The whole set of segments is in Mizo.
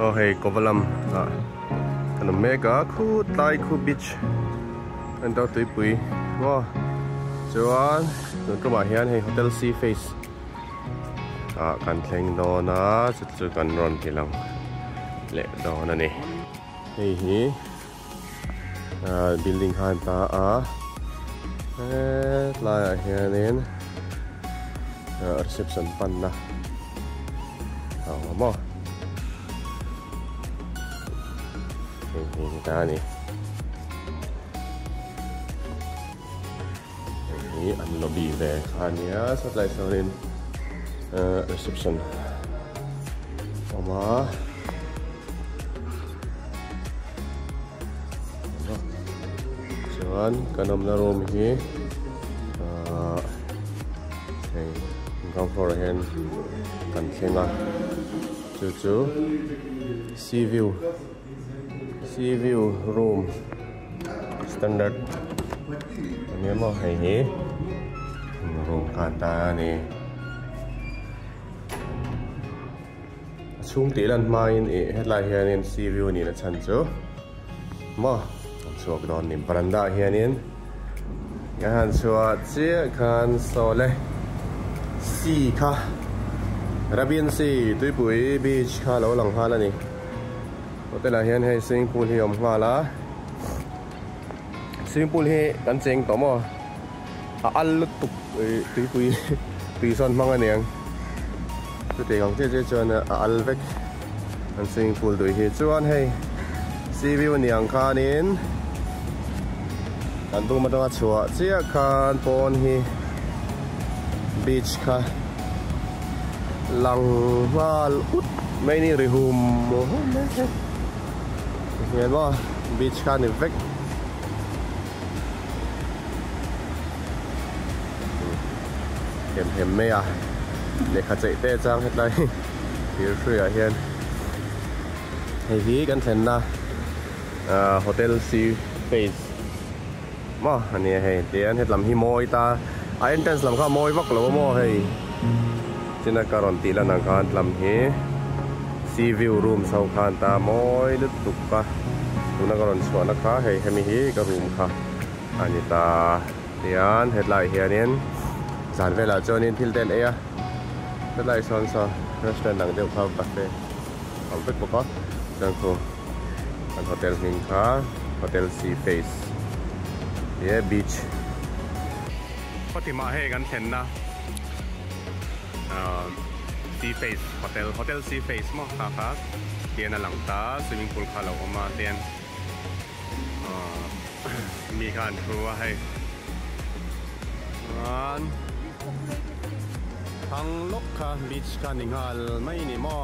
Aw hei Kovalam ah kan awm mek a khutlai khu beach a ni ta tuipui maw chuan tun tumah hian hei hotel sea face ah kan thleng dawn a chu chu kan rawn ti lang leh dawn a ni hei hi building kha an ta a hetlai ah hianin reception panna a awm a hei hi ni ta a ni hei hi an lobby ve kha a nia sawtlai sawnin reception a awm a. Chuan kan awmna room hi ahh hei ground floor ah hian kan thleng a chu chu sea view sea view room standard a nia maw hei hi room kha an ta a ni. A chhung tih lan hmain ih hetlai hianin sea view nih na chhan chu maw an chhuak dawn ni veranda ah hianin kan han chhuah chiah khan saw le sea kha Arabian sea tuipui beach kha a lo lang nghal a ni hotel ah hian hei swimming pool hi a awm nghal a swimming pool hi kan cheng tawh maw a al lutuk ih tuipui tui sawn hmang a niang chutih ang chiah chiah chuan a al vek an swimming pool tui hi chuan hei sea view a ni ang khanin kan room atanga chhuah chiah khan pawn hi beach kha lang nghal ut mai ni ri hum hum mai a hian maw beach kha a ni vek. Hem hem mai a lehkha cheih te chang hetlai thir hruiah hian hei hi kan thlenna ahh hotel sea face maw a nia hei tihian hetlam hi mawi ta a entrance lam kha a mawi vak lo a maw hei china ka rawn tih lan ang khan tlam hi sea view room chho khan ta mawi lutuk a tuna ka rawn chhuahna kha hei hemi hi ka room kha a ni ta tihian hetlaiah hianin zan velah chuanin thil te an ei a hetlai sawn saw restaurant dang deuh kha cafe a awm vek bawk a chuan khu an hotel hming kha hotel sea face tia beach Fatima hei kan thlenna ahh sea face hotel hotel sea face maw kha kha tian a lang ta swimming pool kha a lo awm a tian ahh mi kha an thu a hei chuan thang lawk kha beach kha ni nghal mai ni maw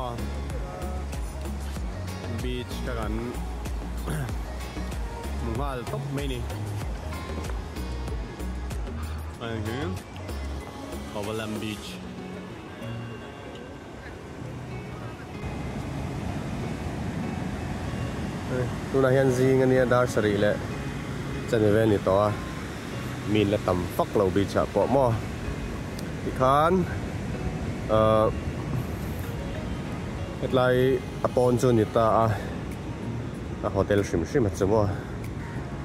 beach kha kan hmu nghal tawp mai ni hei hi Kovalam beach. Tunah hian zing a nia dar sarih leh chani vel a ni tawh a mi la tam fak lo beach ah pawh maw tikhan ahh hetlai a pawn chu a ni ta a a hotel hrim hrim a chu maw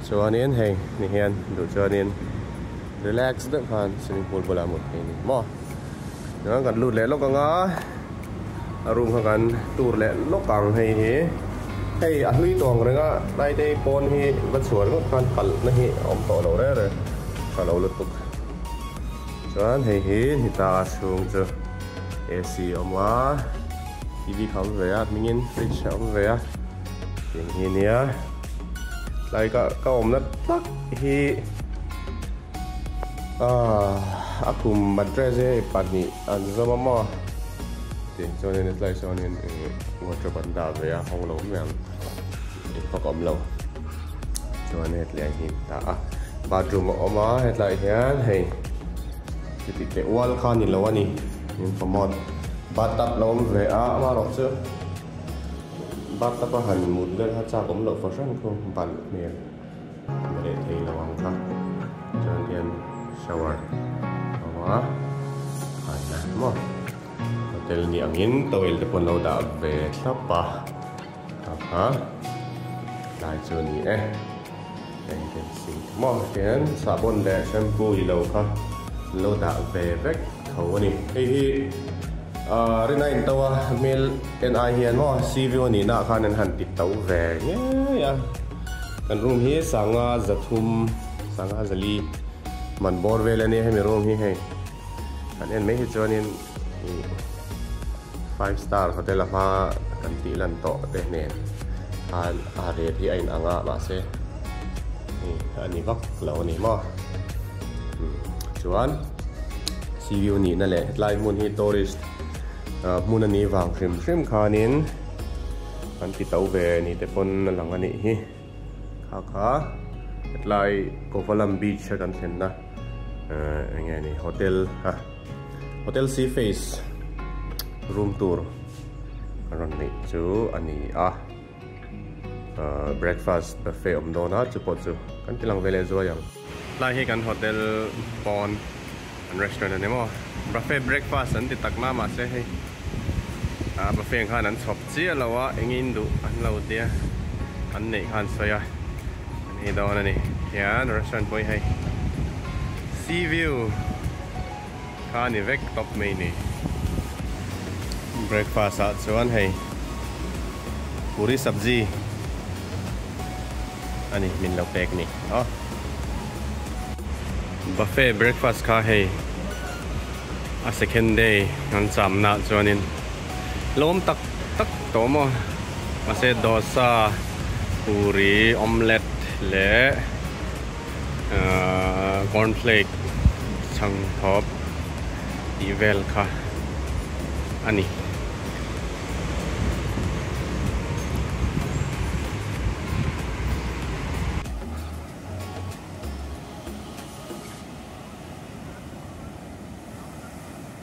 chuanin hei ni hian duh chuanin relax deuh khan swimming pool bulah mut thei a ni maw. Chuan kan lut leh lawk ang a a room kha kan tur leh lawk ang hei hi hei a hlui tawng reng a tlai te pawn hi va chhuar ngawt khan kalh na hi a awm tawh lo reng reng tha lo lutuk chuan hei hi hita a chhung chu A_C a awm a T_V kha a awm ve a hmingin fridge a awm ve a tiang hi nia tlai ka ka awmna tak hi. Ahh a khum mattress hi hei pahnih an zawm a maw tih chuanin hetlai sawn ih wardrobe an dah ve a hawng lo mai ang engvak a awm lo chuan hetlai hi an dah a bathroom a awm a hetlai hian hei chuti teh ual kha a ni lo a ni infamawt bathtub lo awm ve a amaherawhchu bathtub a han mut vel kha chak awm loh fahran khu balh hmel. Leh thei lo ang kha chuan hian shower a awm a khaina maw. Hotel ni angin towel te pawh an lo dah ve thlap a kha kha tlai chu a ni e heng te sink maw hian sahbawn leh shampoo ilo kha an lo dah ve vek tho a ni hei hi ahh rin a in to a hmel en ai hian maw sea view a nih na ah khan an han ti to ve ngei a kan room hi sanga zathum sanga zali man bawr vel a nia hemi room hi hei. Kan en mai hi chuanin ih five star hotel a hma kan tih lan tawh te nen khan a rate hi a in ang a mahse ih a ni vak lo a ni maw chuan sea view nihna leh hetlai hmun hi tourist ah hmun a nih vang hrim hrim khanin an ti to ve ni te pawn a lang a nih hi kha kha hetlai Kovalam beach a kan thlenna. Eng nge ni hotel a hotel sea face room tur a rawn neih chu a ni a breakfast buffet awm dawn a chu pawh chu kan ti lang ve leh zuai ang. Tlai hi kan hotel pawn an restaurant a ni maw buffet breakfast an ti tak na mahse hei buffet ang khan an chhawp chiah lo a eng in duh an lo tia an neih khan sawi a. An ei dawn a ni. Hian restaurant pawh hi hei sea view kha a ni vek tawp mai ni. Breakfast ah chuan hei puri sabzi a ni min lo pek ni aw. Buffet breakfast kha hei a second day an chamna ah chuanin lawm tak tak tawh maw mahse dosa puri omelette leh ahh cornflake chhang thawp tih vel kha a ni.